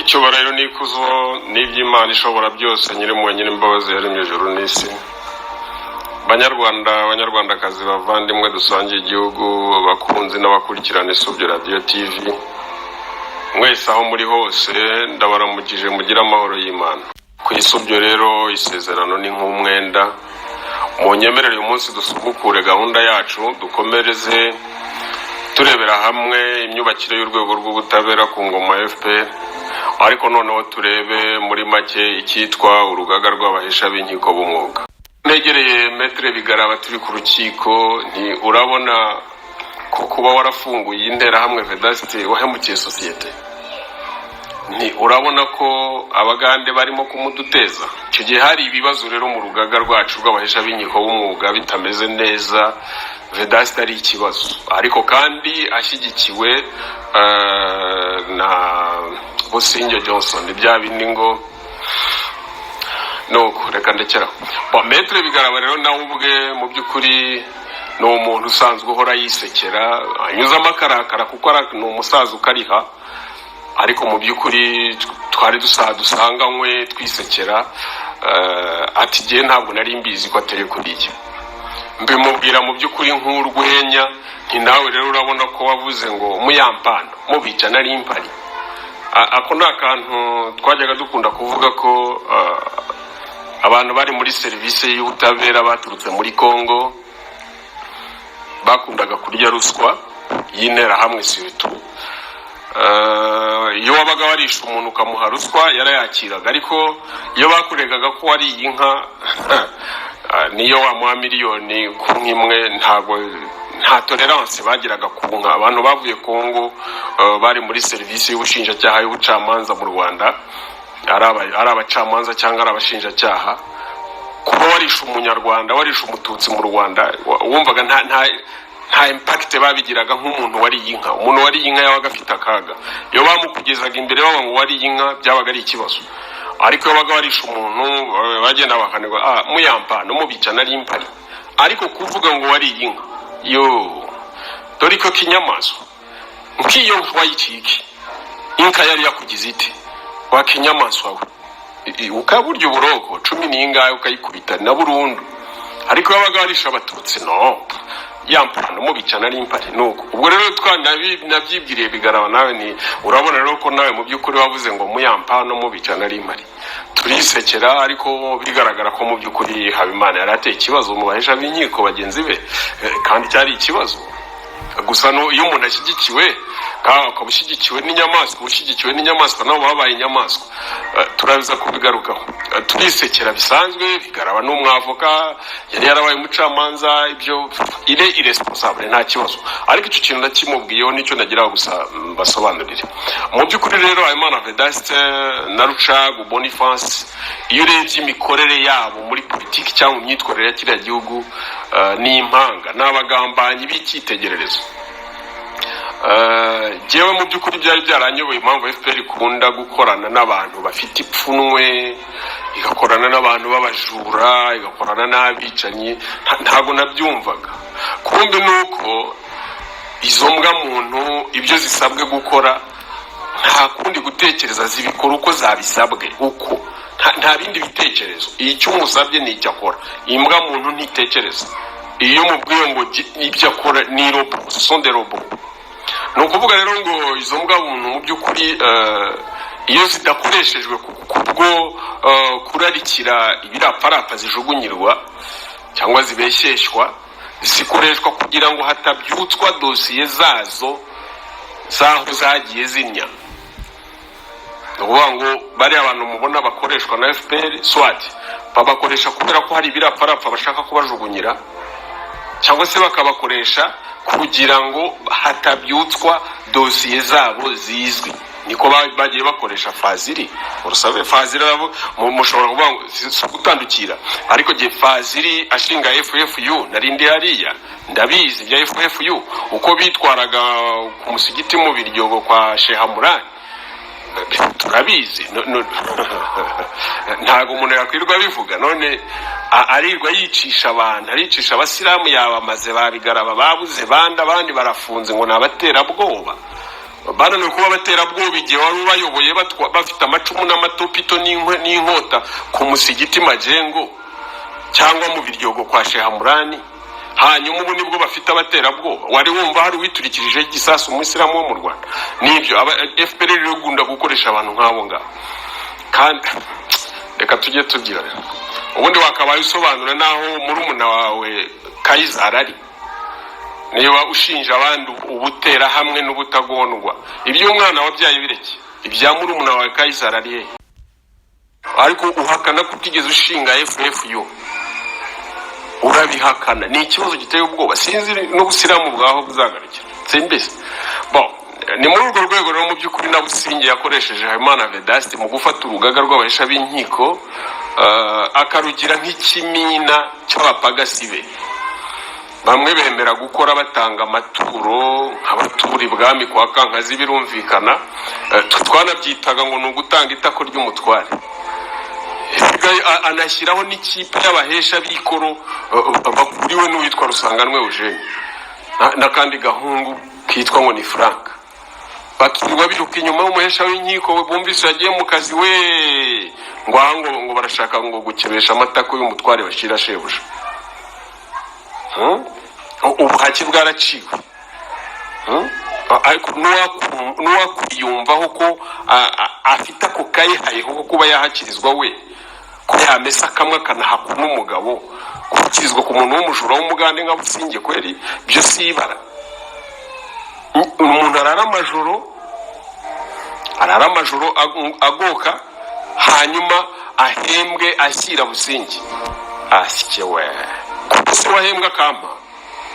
Icyubahiro n'ikuzo n'iby'Imana ishobora byose, nyiri nyiri imbabazi, yaremye ijuru n'isi. Banyarwanda, Banyarwandakazi, bavandimwe dusangiye igihugu, abakunzi n'abakurikirana Isubyo Radiyo TV, mwese aho muri hose ndabaramukije, mugire amahoro y'Imana. Ku Isubyo rero, isezerano ni nk'umwenda. Munyemerere uyu munsi dusubukure gahunda yacu, dukomereze turebera hamwe imyubakire y'urwego rw'ubutabera ku ngoma ya FPR, ariko noneho turebe muri make icyitwa urugaga rw'abahesha b'inkiko b'umwuga. Negereye Maître Bigaraba turi ku rukiko, nti: "Urabona ko kuba warafunguye Interahamwe Vedaste wahemukiye sosiyete?" Nti: "Urabona ko Abagande barimo kumuduteza?" Icyo gihe hari ibibazo rero mu rugaga rwacu rw'abahesha b'inkiko b'umwuga bitameze neza. Vedaste ari ikibazo, ariko kandi ashyigikiwe na Businge Johnson, bya bindi ngo nuko reka ndekeraho. Bon, Maître Bigaraba rero nawe ubwe mu by'ukuri ni umuntu usanzwe uhora yisekera, anyuzamo akarakara kuko ni umusaza ukariha, ariko mu by'ukuri twari dusanganywe twisekera. Ati: "Jye ntabwo nari mbizi ko ateye kuriya." Mbimubwira mu by'ukuri nk'urwenya, nti: "Nawe rero urabona ko wavuze ngo muyampano mubica nari mpari." Ako ni akantu twajyaga dukunda kuvuga ko abantu bari muri serivisi y'ubutabera baturutse muri Congo bakundaga kurya ruswa y'Interahamwe. Surtout iyo wabaga warishe umuntu ukamuha ruswa yarayakiraga, ariko iyo bakuregaga ko wariye inka, niyo wamuha miliyoni ku nka imwe, ntabwo, nta tolérance bagiraga ku nka. Abantu bavuye Kongo bari muri serivisi y'ubushinjacyaha, y'ubucamanza mu Rwanda, ari abacamanza cyangwa ari abashinjacyaha, kuba warishe Umunyarwanda, warishe Umututsi mu Rwanda, wumvaga nta impact babigiraga nk'umuntu wariye inka. Umuntu wariye inka yabaga afite akaga. Iyo bamukugezaga imbere bavuga ngo wariye inka, byabaga ari ikibazo, ariko iyo wabaga warishe umuntu, bagenda bakanirwa: "Ah, muyampano mubica nari mpari." Ariko kuvuga ngo wariye inka, yo dore ko kinyamaswa nk'iyo nka wayiciye iki? Inka yari yakugize ite wa kinyamaswa we? Ukaburya uburoko cumi n'ingahe, ukayikubita na burundu. Ariko iyo wabaga warishe Abatutsi, no yampano mubica nari mpari. Nuko ubwo rero nabyibwiriye Bigaraba nawe, ni urabona rero ko nawe mu by'ukuri wavuze ngo muyampano mubica nari mpari, turisekera, ariko bigaragara ko mu by'ukuri Habimana yari ateye ikibazo mu bahesha b'inkiko bagenzi be, kandi cyari ikibazo gusa. No iyo umuntu ashyigikiwe, ukaba ushyigikiwe n'inyamaswa, uba ushyigikiwe n'inyamaswa, nabo babaye inyamaswa. Turaza kubigarukaho. Turisekera bisanzwe. Bigaraba n'umwavoka, yari yarabaye umucamanza, ibyo ire irresponsable, nta kibazo, ariko icyo kintu nakimubwiyeho, nicyo nagira gusa mbasobanurire. Mu by'ukuri rero, Habimana Vedaste na Rucagu Boniface, iyo urebye imikorere yabo muri politiki cyangwa mu myitwarire ya kiriya gihugu, ni impanga, ni abagambanyi b'icyitegererezo. Jyewe mu by'ukuri byari byaranyoboye impamvu FPR ikunda gukorana n'abantu bafite ipfunwe, igakorana n'abantu b'abajura, igakorana n'abicanyi. Ntabwo nabyumvaga. Kumbe ni uko izo mbwa muntu ibyo zisabwe gukora nta kundi gutekereza, zibikora uko zabisabwe, uko nta bindi bitekerezo. Icyo umusabye ni icyo akora. Imbwa muntu ntitekereza. Iyo umubwiye ngo ibyo akora ni robot, sont des robots. Ni ukuvuga rero ngo izo mbwa muntu mu by'ukuri, iyo zidakoreshejwe kubwo kurarikira ibiraparapa zijugunyirwa cyangwa zibeshyeshwa, zikoreshwa kugira ngo hatabyutswa dosiye zazo z'aho zagiye zinya. Ni ukuvuga ngo bariya abantu mubona bakoreshwa na FPR, soit babakoresha kubera ko hari ibiraparapfa bashaka kubajugunyira, cyangwa se bakabakoresha kugira ngo hatabyutswa dosiye zabo zizwi. Niko bagiye bakoresha Fazili. Urusabe Fazili, mushobora kuvuga ngo si gutandukira, ariko gihe Fazili ashinga FFU nari ndi hariya, ndabizi bya FFU, uko bitwaraga ku musigiti mu Biryogo kwa Shehamurani, turabizi. Ntabwo umuntu yakwirirwa abivuga. None arirwa yicisha abantu, aricisha Abasilamu, yabamaze, babigaraba babuze bandi, abandi barafunze ngo ni abaterabwoba. Bananiwe kuba abaterabwoba igihe wari ubayoboye, bafite amacumu n'amatopito n'inkota ku musigiti Majengo cyangwa mu Biryogo kwa Shehamurani. Hanyuma ubu nibwo bafite abaterabwoba? Wari wumva hari uwiturikirije igisasu umuyisilamu wo mu Rwanda? Nibyo aba FPR rero ikunda gukoresha abantu nk'abo ngabo. Kandi reka tujye tugira, ubundi wakabaye usobanura n'aho murumuna wawe Kayizari ari, niba ushinja abandi ubutera hamwe n'ubutagondwa. Iby'umwana wabyaye bireke, ibya murumuna wawe Kayizari ari hehe? Ariko uhakana ko utigeze ushinga FFU, urabihakana. Ni ikibazo giteye ubwoba. Sinzi n'ubusilamu bwaho buzagarukira, simbizi. Bon, ni muri urwo rwego rero mu by'ukuri na Businge yakoresheje Habimana Vedaste mu gufata urugaga rw'abahesha b'inkiko, akarugira nk'ikimina cy'abapagasi be. Bamwe bemera gukora batanga amaturo nk'abatura ibwami kwa Kankazi, birumvikana. Twe twanabyitaga ngo ni ugutanga itako ry'umutware. Anashyiraho n'ikipe y'abahesha b'ikoro, bakuriwe n'uwitwa Rusanganwe Eugene n'akandi gahungu kitwa ngo ni Frank, bakirirwa biruka inyuma y'umuhesha w'inkiko bumvise yagiye mu kazi we, ngo aha ngo barashaka ngo gukebesha amatako y'umutware bashyira shebuja. Ubuhake bwaraciwe. Ariko n'uwakwiyumvaho ko afite ako kayihaye ko kuba yahakirizwa we, ko yamesa kamwe akanahakwa n'umugabo, guhakirizwa ku muntu w'umujura w'umugande nka Businge kweri, byo si ibara. Umuntu arara amajoro agoka, hanyuma ahembwe ashyira Businge asye we, kuko se wahembwe akampa,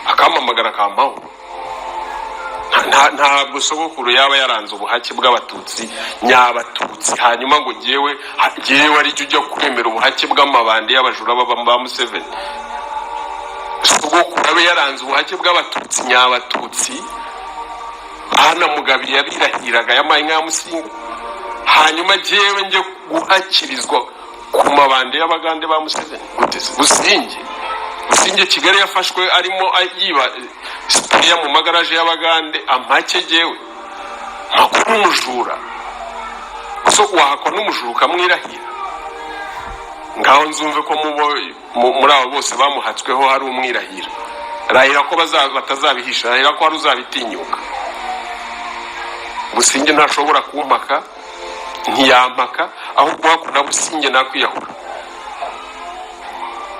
akampamagara, akampaho. Ntabwo sogokuru yaba yaranze ubuhake bw'abatutsi nyabatutsi, hanyuma ngo jyewe aricyo ujya kwemera ubuhake bw'amabandi y'abajura baba ba Museveni. Sogokuru abe yaranze ubuhake bw'abatutsi nyabatutsi, banamugabiye, yabirahiraga, yampaye inka ya Musinga, hanyuma jyewe njye guhakirizwa ku mabandi y'abagande ba Museveni? Gute se? Businge Kigali yafashwe arimo yiba spare mu magaraje y'abagande, ampake jyewe makuru n'umujura? So wahakwa n'umujura ukamwirahira? Ngaho nzumve ko muri abo bose bamuhatsweho hari umwirahira. Rahira ko batazabihisha, rahira ko hari uzabitinyuka. Businge ntashobora kumpaka, ntiyampaka. Ahubwo hakuna Businge nakwiyahura.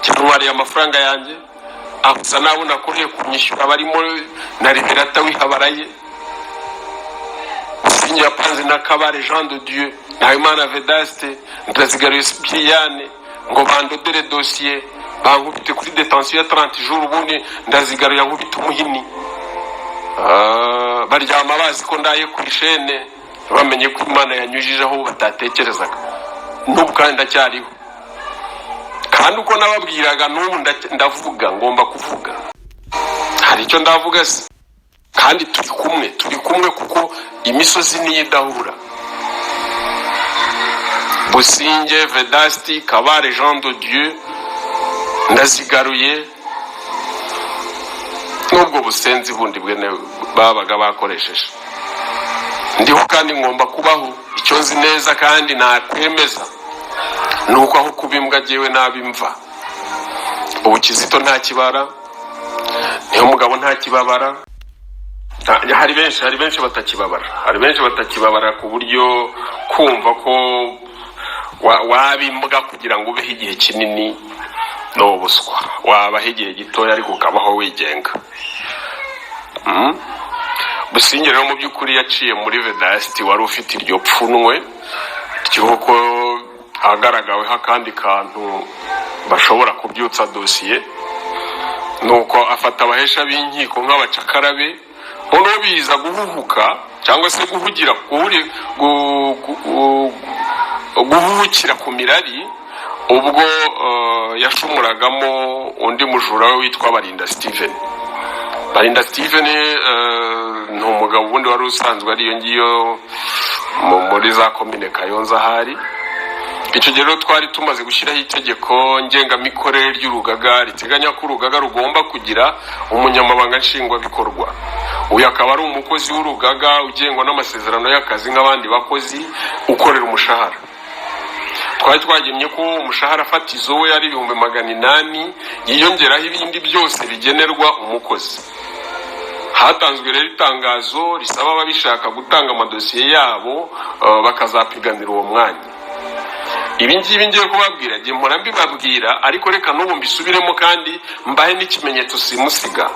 Cyantwariye amafaranga yanjye, ahuza n'abo nakoreye kunyishyura, barimo na Liberata wihabaraye. Businge yapanze na Kabare Jean de Dieu, Ntahimana Vedaste, Ndazigaruye Sipiriyane, ngo bandodere dosiye, bankubite kuri détention ya 30 jours, ubundi Ndazigaruye nkubite umuhini. Ah, baryama bazi ko ndaye ku ishene, bamenye ko Imana yanyujije aho batatekerezaga. N'ubu kandi ndacyariho, kandi uko nababwiraga n'ubu ndavuga, ngomba kuvuga. Hari icyo ndavuga se? Kandi turi kumwe, turi kumwe, kuko imisozi niyo idahura. Businge, Vedasti, Kabare Jean de Dieu, Ndazigaruye, n'ubwo busenzi bundi bwene babaga bakoresheje, ndiho kandi ngomba kubaho. Icyo nzi neza kandi nakwemeza ni uko aho kuba imbwa jyewe nabimva. Ubu Kizito nta kibara, niyo mugabo nta kibabara. Hari benshi batakibabara, hari benshi batakibabara, ku buryo kumva ko waba imbwa kugira ngo ubeho igihe kinini ni ubuswa. Wabaho igihe gitoya ariko ukabaho wigenga. Businge rero mu by'ukuri yaciye muri Vedasti wari ufite iryo pfunwe ry'uko ahagaragaweho akandi kantu bashobora kubyutsa dosiye, nuko afata abahesha b'inkiko nk'abacakara be. Noneho biza guhuhuka cyangwa se guhugira guhuhukira ku mirari ubwo yashumuragamo undi mujura we witwa Barinda Steven. Barinda Steven ni umugabo ubundi wari usanzwe ari iyo ngiyo muri za komine Kayonza ahari. Icyo gihe rero twari tumaze gushyiraho itegeko ngengamikorere ry'urugaga riteganya ko urugaga rugomba kugira umunyamabanga nshingwabikorwa. Uyu akaba ari umukozi w'urugaga ugengwa n'amasezerano y'akazi nk'abandi bakozi, ukorera umushahara. Twari twagennye ko umushahara fatizo we ari 800,000, yiyongeraho ibindi byose bigenerwa umukozi. Hatanzwe rero itangazo risaba ababishaka gutanga amadosiye yabo, bakazapiganira uwo mwanya. Ibi ngibi ngiye kubabwira, njye mpora mbibabwira, ariko reka n'ubu mbisubiremo kandi mbahe n'ikimenyetso simusiga.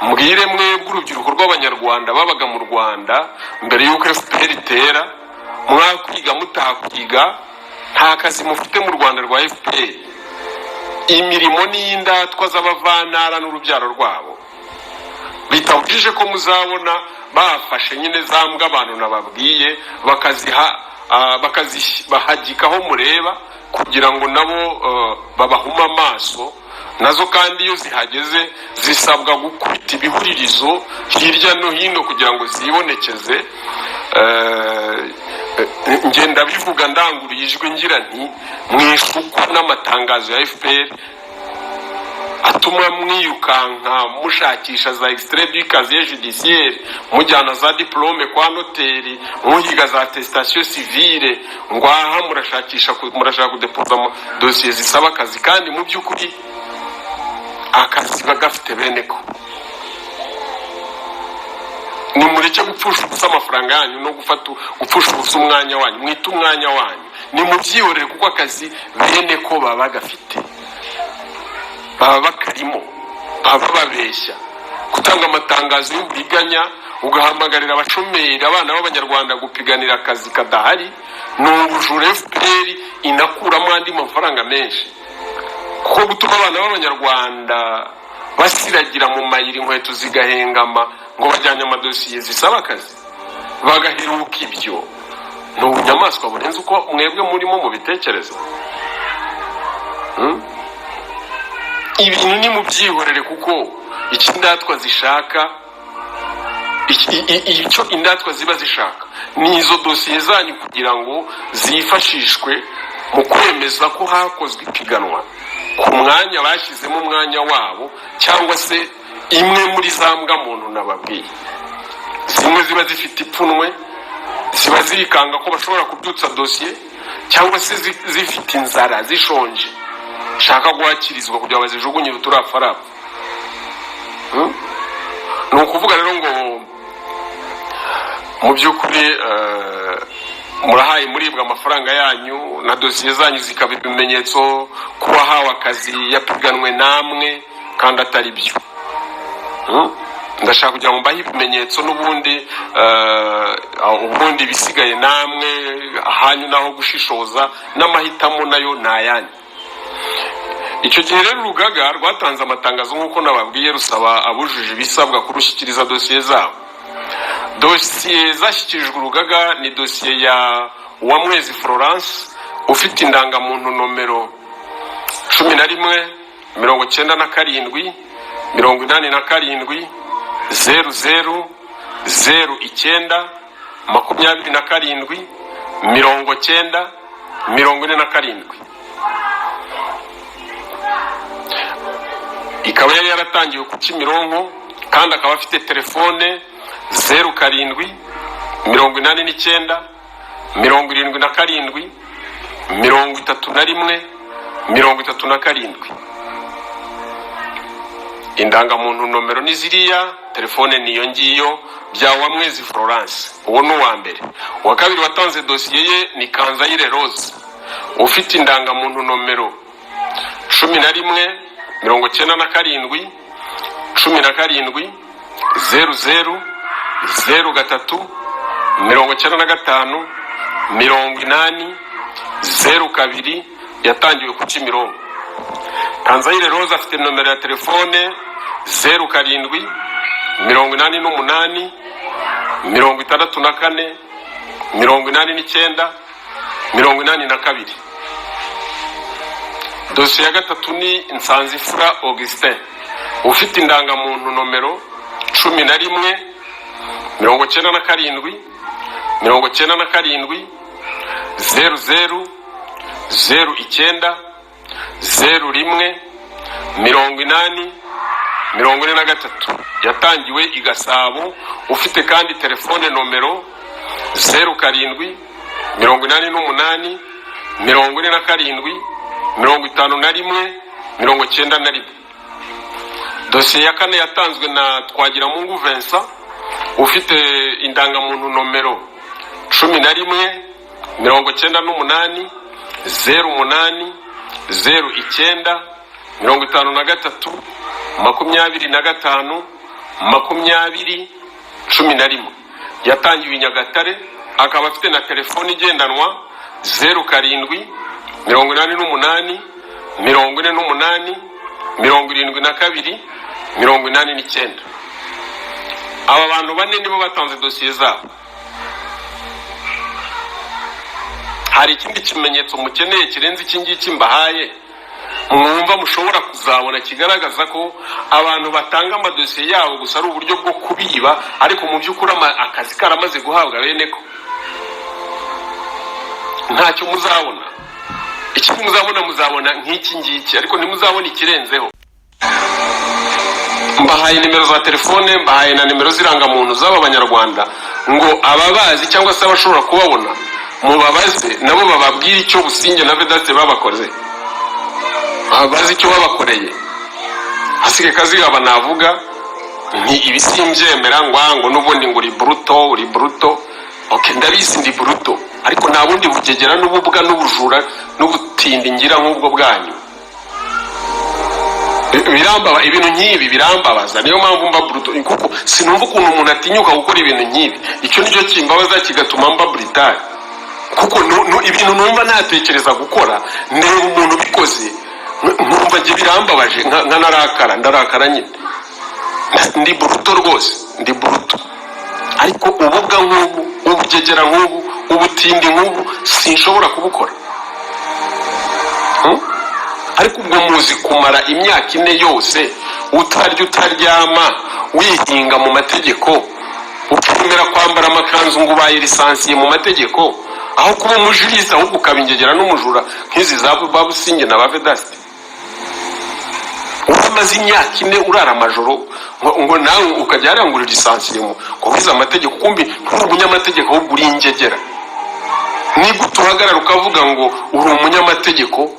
Mbwire mwebwe urubyiruko rw'Abanyarwanda babaga mu Rwanda mbere y'uko FPR itera, mwakwiga mutakwiga, nta kazi mufite mu Rwanda rwa FPR. Imirimo ni iy'indatwa z'abavantara n'urubyaro rwabo. Bitabujije ko muzabona bafashe nyine za mbwa abantu nababwiye, bakaziha, bakazibahagikaho mureba, kugira ngo nabo babahume amaso. Nazo kandi iyo zihageze zisabwa gukubita ibihuririzo hirya no hino kugira ngo zibonekeze. Ngenda bivuga ndanguruye ijwi ngira nti: mwishukwa n'amatangazo ya FPR atuma mwirukanka mushakisha za extrait du casier judiciaire, mujyana za diplôme kwa noteri, muhiga za attestation civile, ngo aha murashakisha murashaka kudepoza dosiye zisaba akazi, kandi mu by'ukuri akazi bagafite bene ko. Nimureke gupfusha ubusa amafaranga yanyu no gufata gupfusha ubusa umwanya wanyu. Mwite umwanya wanyu, nimubyihorere, kuko akazi bene ko baba bagafite, baba bakarimo, baba babeshya. Gutanga amatangazo y'uburiganya, ugahamagarira abashomeri, abana b'Abanyarwanda, gupiganira akazi kadahari, ni ubujura. FPR inakuramo andi mafaranga menshi, kuko gutuma abana b'Abanyarwanda basiragira mu mayira, inkweto zigahengama, ngo bajyanye amadosiye zisaba akazi, bagaheruka ibyo, ni ubunyamaswa burenze uko mwebwe murimo mubitekereza. Ibintu ni mubyihorere, kuko icyo indatwa zishaka, icyo indatwa ziba zishaka ni izo dosiye zanyu, kugira ngo zifashishwe mu kwemeza ko hakozwe ipiganwa ku mwanya bashyizemo umwanya wabo, cyangwa se imwe muri za mbwa muntu nababwiye, zimwe ziba zifite ipfunwe, ziba zikanga ko bashobora kubyutsa dosiye, cyangwa se zifite inzara, zishonje, shaka guhakirizwa kugira ngo bazijugunyire uturapfarapfa. Ni ukuvuga rero ngo mu by'ukuri murahaye muribwa amafaranga yanyu, na dosiye zanyu zikaba ibimenyetso ko uwahawe akazi yapiganwe namwe, kandi atari byo. Ndashaka kugira ngo mbahe ibimenyetso n'ubundi, ubundi ibisigaye namwe ahanyu naho gushishoza n'amahitamo nayo ni ayanyu. Icyo gihe rero urugaga rwatanze amatangazo nk'uko nababwiye, rusaba abujuje ibisabwa kurushyikiriza dosiye zabo. Dosiye zashyikirijwe urugaga ni dosiye ya Uwamwezi Florence, ufite indangamuntu nomero 119787 27 90 47, ikaba yari yaratangiwe ku Kimironko, kandi akaba afite telefone 0789 77 31 37. Indangamuntu nomero ni ziriya, telefone niyo ngiyo, bya Uwamwezi Florence. Uwo ni uwa mbere. Uwa kabiri watanze dosiye ye ni Kanzayire Rose, ufite indangamuntu nomero 119717 00 03 95 80 02, yatangiwe ku Kimironko. Kanzayire Rose afite nomero ya telefone 0788 64 89 82. Dosiye ya gatatu ni Nsanzifura Augustin, ufite indangamuntu nomero 1197 97 00 09 01 80 43, yatangiwe i Gasabo, ufite kandi telefone nomero 07 88 47 51 91. Dosiye ya kane yatanzwe na Twagiramungu Vincent, ufite indangamuntu nomero 11 98 08 09 53 25 20 11, yatangiwe i Nyagatare, akaba afite na telefoni igendanwa 07 88 48 72 89. Aba bantu bane nibo batanze dosiye zabo. Hari ikindi kimenyetso mukeneye kirenze iki ngiki mbahaye, mwumva mushobora kuzabona, kigaragaza ko abantu batanga amadosiye yabo gusa ari uburyo bwo kubiba, ariko mu by'ukuri akazi karamaze guhabwa bene ko? Ntacyo muzabona. Ikindi muzabona, muzabona nk'iki ngiki, ariko ntimuzabona ikirenzeho. Mbahaye nimero za telefone, mbahaye na nimero z'irangamuntu z'aba banyarwanda, ngo ababazi cyangwa se abashobora kubabona mubabaze, nabo bababwire icyo Businge na Vedaste babakoze, bazi icyo babakoreye. Hasigaye Kazigaba navuga nti ibi simbyemera, ngo ngo n'ubundi ngo uri brutal, uri brutal. Okay, ndabizi ndi brutal, ariko nta bundi bugegera n'ububwa n'ubujura n'ubutindi ngira nk'ubwo bwanyu. Birambaba, ibintu nk'ibi birambabaza, niyo mpamvu mba brutal, kuko sinumva ukuntu umuntu atinyuka gukora ibintu nk'ibi. Icyo nicyo kimbabaza kigatuma mba brutal, kuko ibintu numva natekereza gukora, ndeba umuntu ubikoze nkumva njye birambabaje, nkanarakara. Ndarakara nyine, ndi brutal rwose, ndi brutal, ariko ububwa nk'ubu, ubugegera nk'ubu, ubutindi nk'ubu sinshobora kubukora. Ariko ubwo muzi kumara imyaka 4 yose utarya, utaryama, wihinga mu mategeko, ukemera kwambara amakanzu ngo ubaye licencié mu mategeko, aho kuba umujuriste ahubwo ukaba ingegera n'umujura nk'izi za ba Businge na ba Vedaste? Umaze imyaka 4 urara amajoro ngo nawe ukajya hariya ngo uri licencié mu ngo wize amategeko, kumbi nturi umunyamategeko, ahubwo uri ingegera. Ni gute uhagarara ukavuga ngo uri umunyamategeko,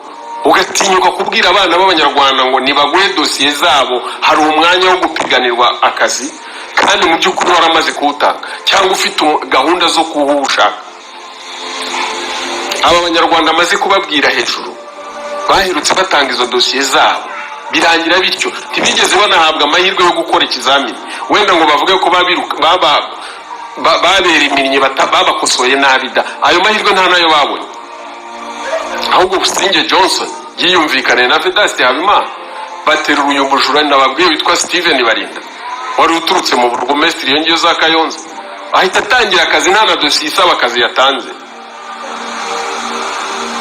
ugatinyuka kubwira abana b'abanyarwanda ngo nibaguhe dosiye zabo, hari umwanya wo gupiganirwa akazi, kandi mu by'ukuri waramaze kuwutanga cyangwa ufite gahunda zo kuwushaka? Aba banyarwanda amaze kubabwira hejuru baherutse batanga izo dosiye zabo, birangira bityo, ntibigeze banahabwa amahirwe yo gukora ikizamini, wenda ngo bavuge ko babera iminnyi, babakosoye nabi da. Ayo mahirwe nta nayo babonye. Ahubwo Businge Johnson yiyumvikane na Vedaste Habimana, baterura uyu mujura nababwiye witwa Steven Barinda, wari uturutse mu burugumesitiri iyo ngiyo za Kayonza, ahita atangira akazi nta na dosiye isaba akazi yatanze.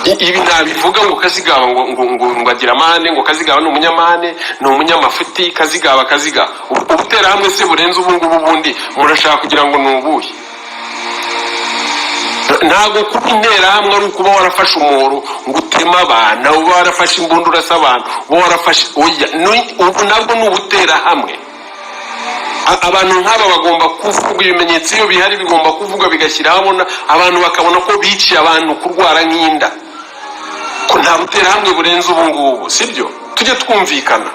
Ibi nabivuga ngo Kazigaba ngo agira amahane, ngo Kazigaba ni umunyamahane, ni umunyamafuti, Kazigaba, Kazigaba. Ubuterahamwe se burenze ubu ngubu bundi murashaka kugira ngo ni ubuhe? Ntabwo kuba interahamwe ari ukuba warafashe umuhoro ngo uteme abantu, uba warafashe imbunda urasa abantu, uba warafashe, oya. Ubu nabwo ni ubuterahamwe. Abantu nk'aba bagomba kuvuga ibimenyetso iyo bihari, bigomba kuvuga bigashyira ahabona, abantu bakabona ko biciye abantu kurwara nk'inda, ko nta buterahamwe burenze ubu ngubu, sibyo? Tujye twumvikana.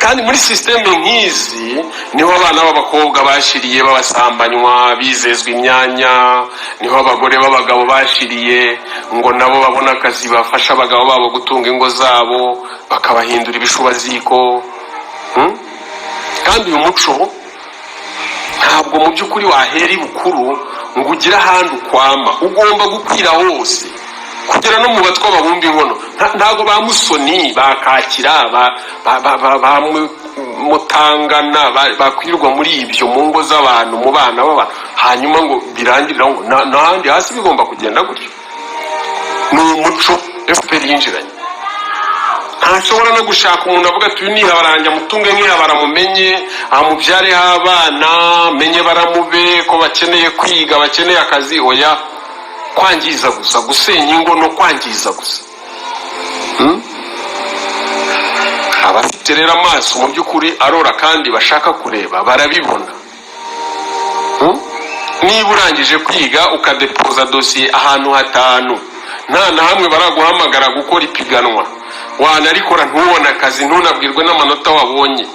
Kandi muri sisiteme nk'izi niho abana b'abakobwa bashiriye babasambanywa, bizezwa imyanya, niho abagore b'abagabo bashiriye ngo nabo babone akazi bafasha abagabo babo gutunga ingo zabo, bakabahindura ibishubaziko. Kandi uyu muco ntabwo mu by'ukuri wahera ibukuru ngo ugire ahandi ukwama, ugomba gukwira hose, kugera no mu batwa babumba inkono. Ntabwo ba Musoni, ba Kakira, ba Mutangana bakwirirwa muri ibyo mu ngo z'abantu, mu bana b'abantu, hanyuma ngo birangirire aho, ngo n'ahandi hasi bigomba kugenda gutyo. Ni umuco FPR yinjiranye. Ntashobora no gushaka umuntu avuga ati: "Uyu nihabaranja mutunge nk'ihabara, mumenye amubyareho abana, menye baramube ko bakeneye kwiga, bakeneye akazi." Oya. Kwangiza gusa, gusenya ingo no kwangiza gusa. Abafite rero amaso mu by'ukuri arora kandi bashaka kureba barabibona. Niba urangije kwiga, ukadepoza dosiye ahantu hatanu, nta na hamwe baraguhamagara gukora ipiganwa, wanarikora ntubone akazi, ntunabwirwe n'amanota wabonye,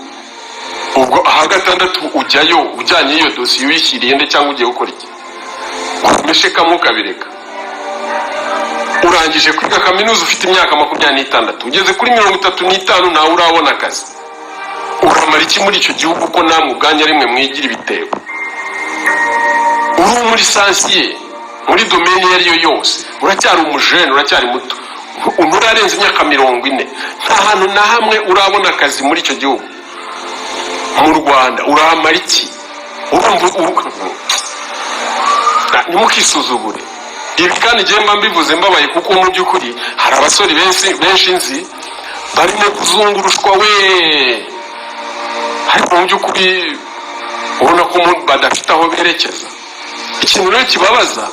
ubwo aha gatandatu ujyayo ujyanye iyo dosiye uyishyiriye nde, cyangwa ugiye gukora iki? Umeshe kamwe ukabireka. Urangije kwiga kaminuza ufite imyaka 26, ugeze kuri 35, ntawe urabona akazi. Uramara iki muri icyo gihugu, ko namwe ubwanyu ari mwe mwigira ibitebo? Uri muri licencié muri domaine iyo ari yo yose, uracyari umujene, uracyari muto, nturarenza imyaka 40, nta hantu na hamwe urabona akazi muri icyo gihugu, mu Rwanda. Uramara iki? Urumva ntimukisuzugure. Ibi kandi igihe mba mbivuze mbabaye, kuko mu by'ukuri hari abasore benshi benshi nzi barimo kuzungurushwa we, ariko mu by'ukuri ubona ko badafite aho berekeza. Ikintu rero kibabaza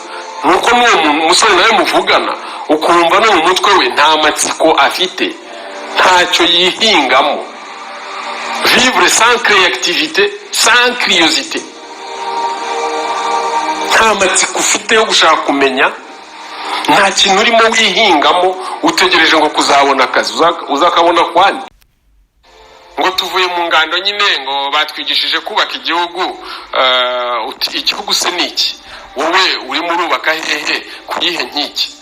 ni uko n'uwo musore nawe muvugana, ukumva no mu mutwe we nta matsiko afite, ntacyo yihingamo. Vivre sans créativité, sans curiosité, nta matsiko ufite yo gushaka kumenya, nta kintu urimo wihingamo, utegereje ngo kuzabona akazi. Uzakabona kwani? Ngo tuvuye mu ngando nyine, ngo batwigishije kubaka igihugu. Uti igihugu se ni iki? Wowe urimo urubaka hehe, ku yihe nkiki?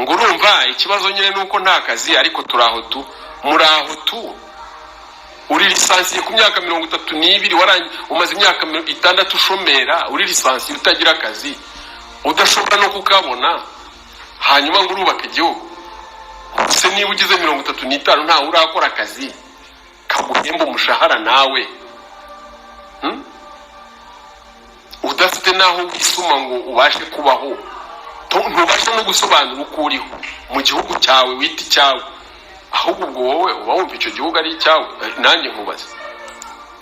Ngo urumva ikibazo nyine ni uko nta kazi, ariko turi aho tu, muri aho tu. Uri licencié ku myaka 32, umaze imyaka 60 ushomera, uri licencié, utagira akazi, udashobora no kukabona, hanyuma ngo urubaka igihugu? Se niba ugize 35 ntawe urakora akazi kaguhemba umushahara nawe, Udafite n'aho wisuma ngo ubashe kubaho, ntubashe no gusobanura uko uriho mu gihugu cyawe wita icyawe, ahubwo ubwo wowe uba wumva icyo gihugu ari icyawe? Nanjye nkubaza,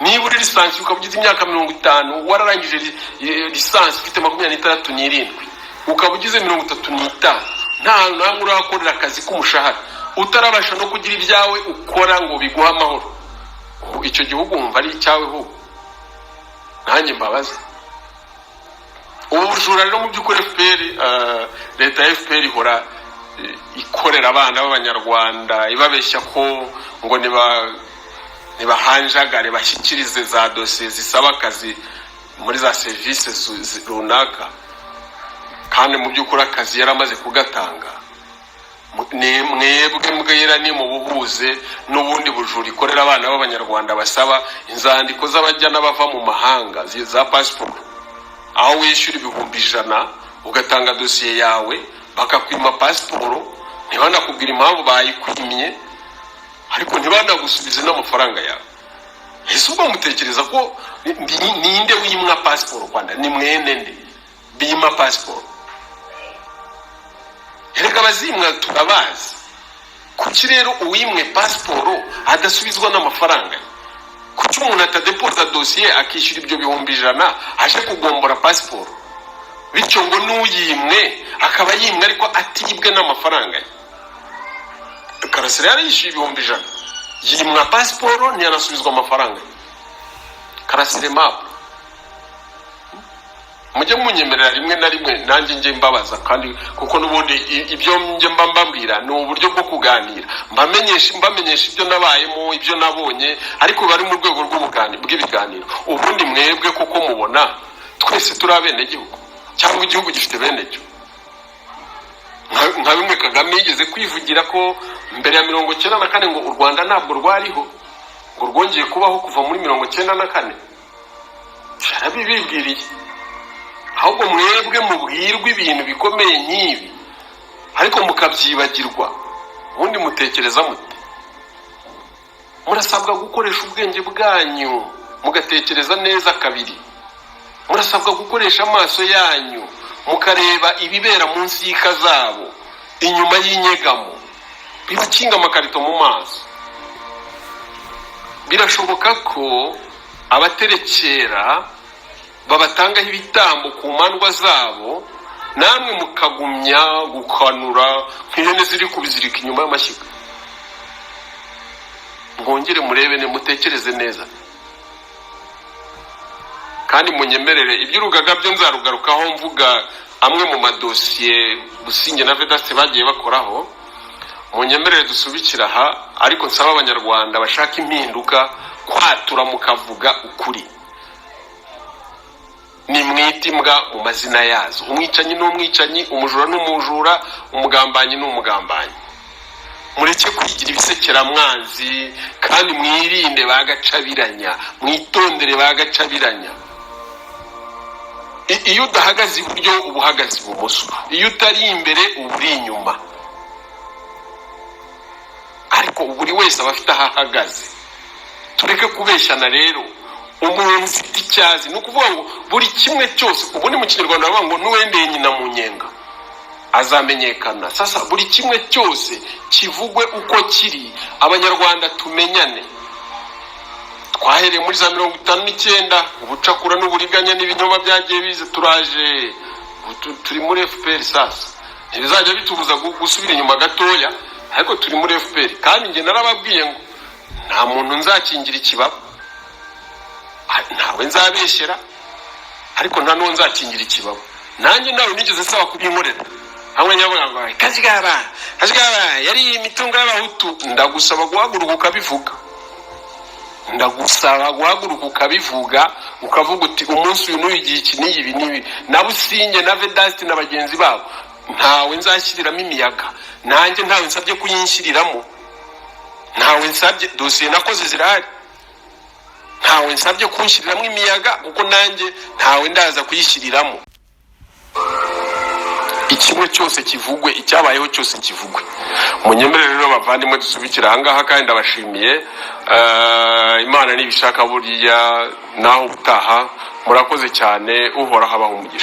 niba uri licencié, ukaba ugize imyaka 50, wararangije licence ufite 26 n'irindwi, ukaba ugize 35, nta hantu na hamwe urakorera akazi k'umushahara, utarabasha no kugira ibyawe ukora ngo biguhe amahoro, icyo gihugu wumva ari icyawe? Ahubwo nanjye mbabaza. Ubu bujura rero mu by'ukuri FPR, leta ya FPR ihora ikorera abana b'Abanyarwanda, ibabeshya ko ngo niba nibahanjagare bashyikirize za dosiye zisaba akazi muri za serivisi runaka, kandi mu by'ukuri akazi yaramaze kugatanga. Ni mwebwe mbwira, ni mu buhuze n'ubundi bujura ikorera abana b'Abanyarwanda basaba inzandiko z'abajya n'abava mu mahanga, za pasiporo, aho wishyura 100,000 ugatanga dosiye yawe, bakakwima pasiporo, ntibanakubwira impamvu bayikwimye, ariko ntibanagusubize n'amafaranga yawe. Ese ubwo mutekereza ko ninde wimwa pasiporo Rwanda? Ni mwene nde bima pasiporo? Erega abazimwa turabazi. Kuki rero uwimwe pasiporo adasubizwa n'amafaranga ye? Kuki umuntu atadepoza dosiye akishyura ibyo 100,000 aje kugombora pasiporo, bityo ngo n'uyimwe akaba yimwe ariko atibwe n'amafaranga ye? Karasira yari yishyuye 100,000, yimwa pasiporo, ntiyanasubizwa amafaranga ye. Karasire mapu, mujye munyemerera rimwe na rimwe nanjye njye mbabaza, kandi kuko n'ubundi ibyo njye mba mbabwira ni uburyo bwo kuganira, mbamenyesha ibyo nabayemo, ibyo nabonye, ariko bari mu rwego bw'ibiganiro. Ubundi mwebwe kuko mubona twese turi abenegihugu, cyangwa igihugu gifite bene cyo, nka bimwe Kagame yigeze kwivugira ko mbere ya 94 ngo u Rwanda ntabwo rwariho, ngo rwongeye kubaho kuva muri 94. Yarabibibwiriye. Ahubwo mwebwe mubwirwa ibintu bikomeye nk'ibi ariko mukabyibagirwa. Ubundi mutekereza mute? Murasabwa gukoresha ubwenge bwanyu, mugatekereza neza kabiri. Murasabwa gukoresha amaso yanyu, mukareba ibibera munsi y'ika zabo, inyuma y'inyegamo, bibakinga amakarito mu maso. Birashoboka ko abaterekera babatangaho ibitambo ku mandwa zabo. Namwe mukagumya gukanura nk'ihene ziri kubizirika inyuma y'amashyiga. Mwongere murebe, ne mutekereze neza kandi munyemerere, iby'urugaga byo nzarugarukaho mvuga amwe mu madosiye Businge na Vedaste bagiye bakoraho. Munyemerere dusubikira aha, ariko nsaba Abanyarwanda bashaka impinduka kwatura mukavuga ukuri. Nimwite imbwa mu mazina yazo. Umwicanyi ni umwicanyi, umujura ni umujura, umugambanyi ni umugambanyi. Mureke kwigira ibisekeramwanzi kandi mwirinde ba gacabiranya, mwitondere ba gacabiranya. Iyo udahagaze iburyo uba uhagaze ibumoso, iyo utari imbere uba uri inyuma, ariko buri wese aba afite aho ahagaze. Tureke kubeshyana rero. Umuntu ufite icyazi, ni ukuvuga ngo buri kimwe cyose, ubundi mu Kinyarwanda bavuga ngo n'uwendeye nyina mu nyenga azamenyekana. Sasa buri kimwe cyose kivugwe uko kiri, Abanyarwanda tumenyane. Twahereye muri za 59, ubucakura n'uburiganya n'ibinyoma byagiye biza. Turaje turi muri FPR. Sasa ntibizajya bitubuza gusubira inyuma gatoya, ariko turi muri FPR. Kandi njye narababwiye ngo nta muntu nzakingira ikibaba. Ntawe nzabeshyera, ariko nta n'uwo nzakingira ikibaba. Nanjye nawe nigeze nsaba kubinkorera. Hamwe nyavuga ngo Kajigaba, Kajigaba yari imitungo y'Abahutu. Ndagusaba guhaguruka ukabivuga, ndagusaba guhaguruka ukabivuga, ukavuga uti umunsi uyu n'uyu, igihe iki n'iyi, ibi n'ibi. Na Businge na Vedasti na bagenzi babo, ntawe nzashyiriramo imiyaga. Nanjye ntawe nsabye kuyinshiriramo, ntawe nsabye. Dosiye nakoze zirahari, ntawe nsabye kunshyiriramo imiyaga kuko nanjye ntawe ndaza kuyishyiriramo. Ikimwe cyose kivugwe, icyabayeho cyose kivugwe. Munyemerere rero bavandimwe dusubikira ahangaha, kandi ndabashimiye. Imana nibishaka buriya naho ubutaha. Murakoze cyane, Uhoraho abaha umugisha.